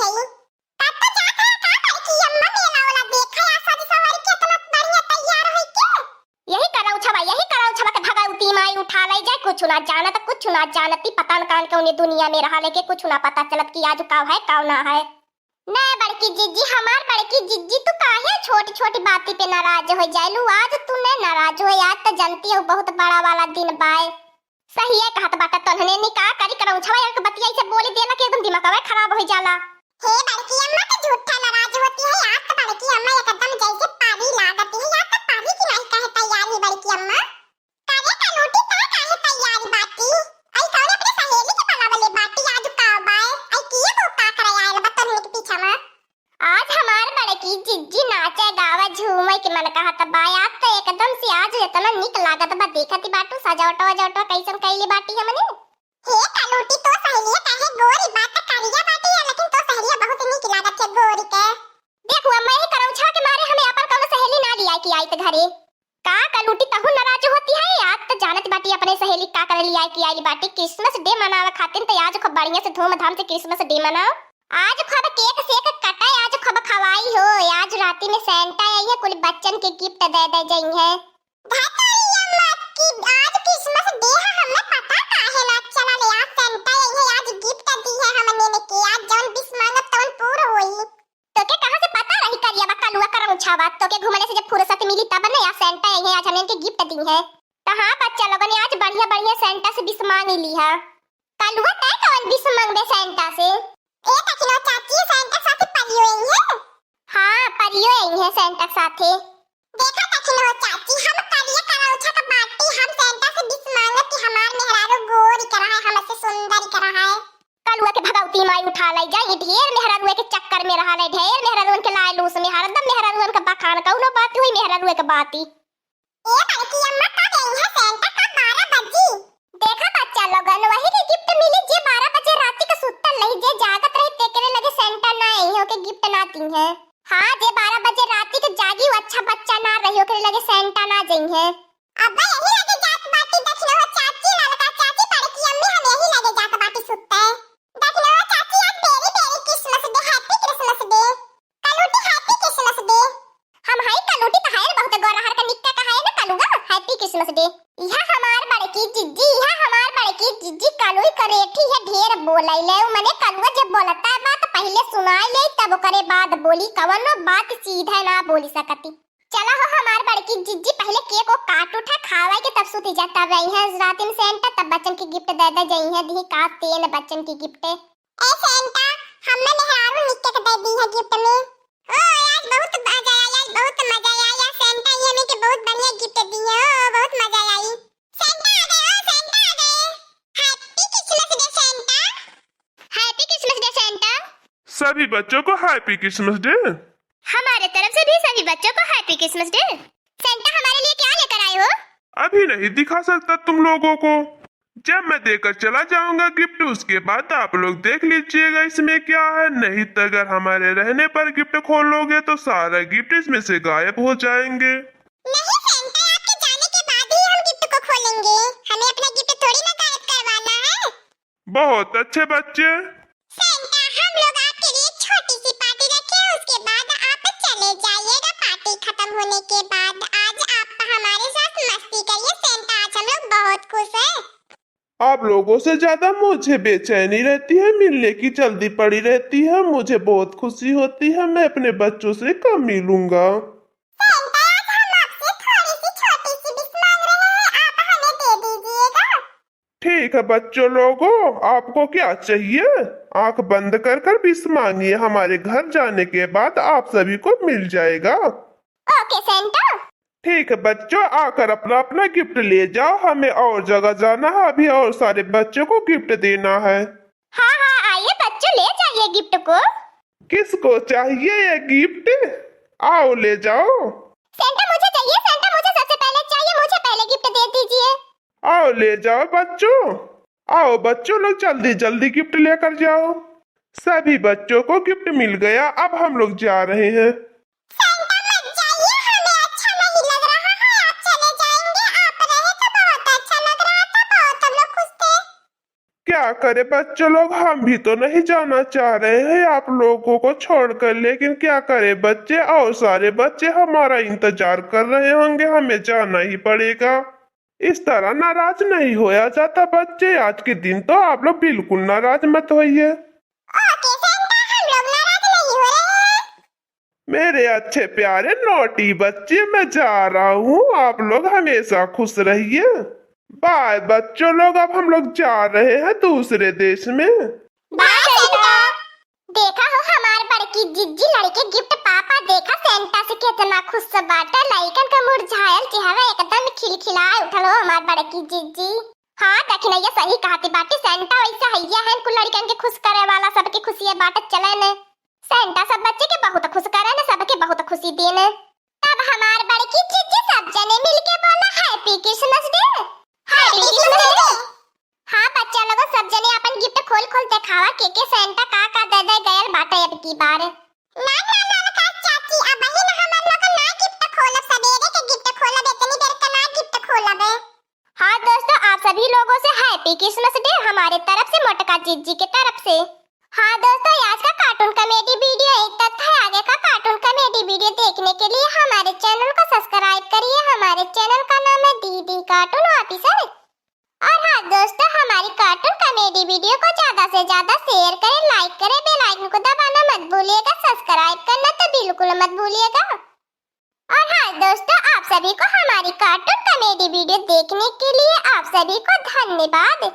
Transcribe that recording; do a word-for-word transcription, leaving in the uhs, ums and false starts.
सही। तब तो जात है का बड़की अम्मा, मेला वाला देखा या सज सवर के इतना बढ़िया तैयार है के? यही करौछवा, यही करौछवा के भगवती माई उठा ले जाए, कुछ ना जानत, कुछ ना जानती, पता न कान कौने दुनिया में रहा लेके कुछ ना पता चलत कि आज काव है, काव ना है। नहीं बड़की जिज्जी, हमार बड़की जिज्जी, तू काहे छोटी छोटी बाती पे नाराज हो जालू? आज तू नहीं नाराज हो, आज तो जनती हो बहुत बड़ा वाला दिन बाय। सही है कहत बाटा तोहने, नी का करी करौछवा एक बतिया ऐसे बोली देला कि एकदम दिमागवा खराब हो जाला। हे बड़की अम्मा तो झूठा नाराज होती है, आज तो बड़की अम्मा एकदम जैसे परी लागत है, आज तो परी की नहीं कहे तैयार ही बड़की अम्मा। काहे कलूटी, का काहे तैयारी बाटी? आई कौन अपने सहेली के बुलावले बाटी? आज का बाय? आई किए वो का करे आयल बा तोहनी के पीछा में? आज हमार बड़की जिज्जी नाचे गावे झूमे के मन कहत बा। आज तो एकदम से आज इतना निक लागत बा। देखत ही बाटू सजावटवा वजावटवा कैसन कैली बाटी हमने। हे कलूटी, तो सहेलिया काहे गोरी बात करिया बाटी है, लेकिन तो सहेलिया बहुत निक लागत है गोरी के। देखो अम्मा, यही करौछा के मारे हमें अपन कौनो सहेली ना लिया के आई त घरे। का कलूटी तहु नाराज होती है? आज तो जानत बाटी अपने सहेली का करे लिया के आइल बाटी। क्रिसमस डे मनावे खातिर तो आज खूब बढ़िया से धूमधाम से क्रिसमस डे मनाओ। आज खूब केक सेक कटे, आज खूब खवाई हो। आज राती में सेंटा आई है, कुल बच्चन के गिफ्ट दे दे जई है। धतोरिया मत की आज क्रिसमस डे है, हमें पता काहे ना चला ले। आज सेंटा आई है, आज गिफ्ट दी है हमने ने के। आज जौन विश मांगब तौन पूरा होई। तोके कहाँ से पता रही करिया बा कलुआ करौछा बा? तोके घूमने से जब फुर्सत मिली तब न, आज सेंटा आई है, आज हमने इनके गिफ्ट दी है। तो हाँ बच्चा लोगन, आज बढ़िया बढ़िया सेंटा से विश मांग ली है। कलुआ तय कवन विश मांगबे सेंटा से? ए दखिनो चाची, सेंटा साथे परियो आई है? हाँ, परियो आई है सेंटा साथे। देखा दखिनो चाची, हम करिया करौछा का बाटी, हम सेंटा से विश मांगब कि हमार मेहरारू गोरी करा है, हमसे सुंदर करा है। कलुआ के भगवती माई उठा लाई जाई, ढेर मेहरारुए के चक्कर में रहा ले, ढेर मेहरारुअन के लालूस में, हरदम मेहरारुअन का बखान, कौनो बात हुई मेहरारुए के बाती। ए बड़की अम्मा, कब आई है सेंटा, कब बारह बजी? देखा बच्चा लोगन, वही के गिफ्ट मिली जे बारह बजे राती के सुत्तल रही, जे जागत रही तेकरे लगे सेंटा ना आई है, ओके गिफ्ट ना दी है। हाँ, जे बारह बजे राती के जागी वो अच्छा बच्चा ना रही, ओकरे लगे सेंटा ना जई है। अब यही लगे जात बाटी दखिनो चाची, ललका चाची, बड़की अम्मी, हम यही लगे जात बाटी सुत्ते। दखिनो चाची, आज very very Christmas day, happy Christmas day. कलूटी, हैप्पी क्रिसमस डे। हम हई कलूटी कहायल बहुत गोरहर का निक्का कहायल कलुआ, हैप्पी क्रिसमस डे। यह हमार बड़की जिज्जी, यह हमार बड़की जिज्जी कलुई करेठी है, ढेर बोलैले। उ मने कलुआ जब बोलता है बात पहले सुनाई ले, तब ओकरे बाद बोली, कवनो बात सीधा ना बोली सकती। चला हो हमार बड़की जिज्जी, पहले केक ओक काट उठा, खावा के तब सूती जा, तब आई है रात में सेंटा, तब बच्चन के गिफ्ट दे दे जई है, दी का तेन बच्चन के गिफ्ट। ए सेंटा, हमें मेहरारू निक्के के दे दी है गिफ्ट में। ओ आज बहुत मजा आया, आज बहुत मजा आया, आज सेंटा ये हमें के बहुत बढ़िया गिफ्ट दी है, ओ बहुत मजा आई। सेंटा आ गए, ओ सेंटा आ गए। Happy Christmas day Santa. Happy Christmas day Santa. सभी बच्चों को हैप्पी क्रिसमस डे। हमारे तरफ से भी सभी बच्चों को हैप्पी क्रिसमस डे। सेंटा, हमारे लिए क्या लेकर आए हो? अभी नहीं दिखा सकता तुम लोगों को, जब मैं देकर चला जाऊंगा गिफ्ट, उसके बाद आप लोग देख लीजिएगा इसमें क्या है। नहीं तो अगर हमारे रहने पर गिफ्ट खोलोगे तो सारा गिफ्ट इसमें से गायब हो जाएंगे। नहीं सेंटा, आपके जाने के बाद ही हम गिफ्ट को खोलेंगे, हमें अपना गिफ्ट थोड़ी ना गायब करवाना है। बहुत अच्छे बच्चे। सेंटा, हम लोग आपके लिए छोटी सी पार्टी रखे हैं, उसके बाद आप चले जाइएगा पार्टी खत्म होने के बाद। आज आप हमारे साथ मस्ती करिए सेंटा, आज हम लोग बहुत खुश हैं। आप लोगों से ज्यादा मुझे बेचैनी रहती है, मिलने की जल्दी पड़ी रहती है, मुझे बहुत खुशी होती है, मैं अपने बच्चों से कम मिलूंगा। सेंटा, आज हम आपसे थोड़ी सी छोटी सी विश मांग रहे हैं, आप हमें दे दीजिएगा। ठीक है बच्चों लोगों, आपको क्या चाहिए? आंख बंद कर कर विश मांगिए, हमारे घर जाने के बाद आप सभी को मिल जाएगा। Okay Santa. ठीक है बच्चों, आकर अपना अपना गिफ्ट ले जाओ, हमें और जगह जाना है, अभी और सारे बच्चों को गिफ्ट देना है। हाँ हाँ, आइए बच्चों, ले जाइए गिफ्ट को। किसको चाहिए ये गिफ्ट? आओ ले जाओ। सेंटा मुझे चाहिए, सेंटा मुझे सबसे पहले चाहिए, मुझे पहले गिफ्ट दे दीजिए। आओ ले जाओ बच्चों, आओ बच्चों लोग जल्दी जल्दी गिफ्ट लेकर जाओ। सभी बच्चों को गिफ्ट मिल गया, अब हम लोग जा रहे हैं। सेंटा मत जाइए, हमें अच्छा नहीं लग रहा है, आप चले जाएंगे। आप रहे तो बहुत अच्छा लग रहा था, बहुत हम लोग खुश थे। क्या क्या करे बच्चों लोग, हम भी तो नहीं जाना चाह रहे हैं आप लोगों को छोड़कर, लेकिन क्या करे बच्चे, और सारे बच्चे हमारा इंतजार कर रहे होंगे, हमें जाना ही पड़ेगा। इस तरह नाराज नहीं होया जाता बच्चे, आज के दिन तो आप लोग बिल्कुल नाराज मत होइए। ओके सेंटा, हम लोग नाराज नहीं हो रहे हैं। मेरे अच्छे प्यारे नॉटी बच्चे, मैं जा रहा हूँ, आप लोग हमेशा खुश रहिए। बाय बच्चों लोग, अब हम लोग जा रहे हैं दूसरे देश में। Bye Santa. देखा हो हमार बड़की जिज्जी लड़के गिफ्ट पापा, देखा सेंटा से कितना खुश बाटे। लइकन का मुरझायल चेहरा एकदम खिलखिलाए उठल हो हमार बड़की जिज्जी। हाँ दखिनैया सही कहती बाटी, सेंटा वैसा हैया है कुल लड़कन के खुश करे वाला, सबके खुशिये बाटे। चले ने सेंटा सब बच्चे के बहुत खुश करे ने, सबके बहुत खुशी दे ने। तब हमार बड़की जिज्जी सब जने मिलके बोला Happy Christmas Day। Happy Christmas Day। हाँ बच्चा लोगन सब जने अपन गिफ्ट खोल खोल देखावा के के सेंटा का का दे दे गयल बाटे अब की बार। ना ना ना ना चाची, अबहिन हमन लोग ना गिफ्ट खोलब, सबेरे के गिफ्ट खोलब, इतनी देर के ना गिफ्ट खोलब। हाँ दोस्तों, आप सभी लोगों से Happy Christmas Day हमारे तरफ से, मोटका जिज्जी के तरफ से। हाँ दोस्तों, आज का कार्टून कॉमेडी वीडियो एक तक है। आगे का कार्टून कॉमेडी वीडियो देखने के लिए हमारे चैनल को सब्सक्राइब करिए। हमारे चैनल का नाम है डीडी कार्टून ऑफिशियल। और हाँ दोस्तों, हमारी कार्टून कॉमेडी वीडियो को ज्यादा से ज्यादा शेयर करें, लाइक करें, बेल आइकन को दबाना मत भूलिएगा, सब्सक्राइब करना तो बिल्कुल मत भूलिएगा। और हाँ दोस्तों, आप सभी को हमारी कार्टून कॉमेडी वीडियो देखने के लिए आप सभी को धन्यवाद।